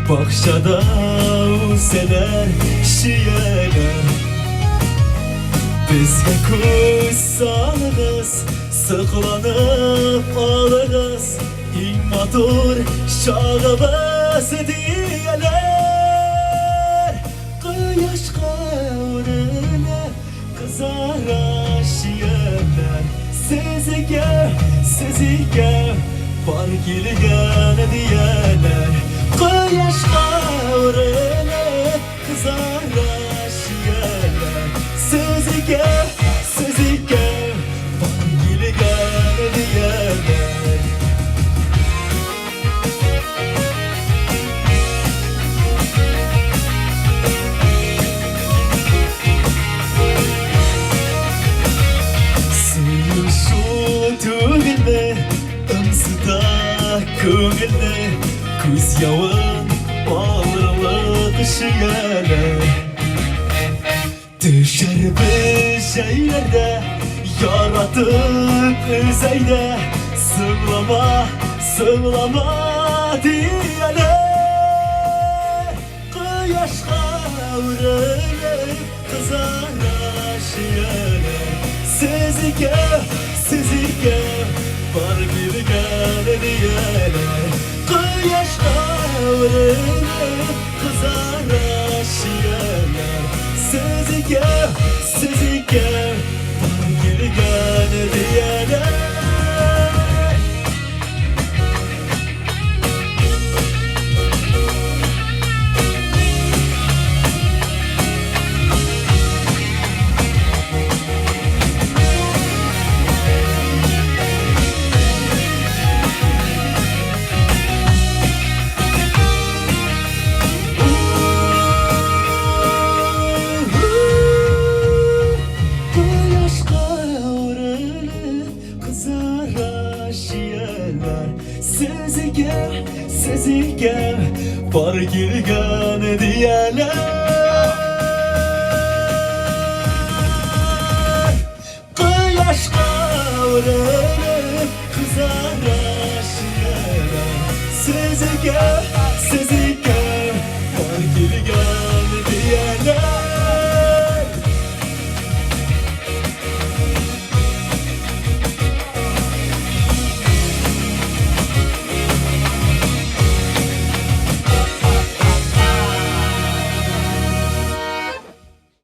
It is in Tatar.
Бакчада үсәләр чияләр. Безгә күз салыгыз, сокланып алыгыз, иң матур чагыбыз дияләр. Кояшка үрелеп кызара чияләр. Сезгә, сезгә пар килгән дияләр. Кояшка үрелеп кызара чияләр. Сезгә, сезгә пар килгән дияләр. Сөю шул түгелме, ымсыта күңелне, күз явын алырлык чияләр. Төшәрбез җәйләрдә, яратып өзәйдә, сыңлама, сыңлама дияләр. Кояшка үрелеп кызара чияләр. Сез икәү, сез икәү, бар килгән дияләр. Кояшка үрелеп кызара чияләр. Сез икәү, сез икәү, бар килгән дияләр. Кояшка үрелеп кызара чияләр. Сез икән, сез икән, пар килгән дияләр. Кояшка үрелеп кызара чияләр. Сез икән, сез.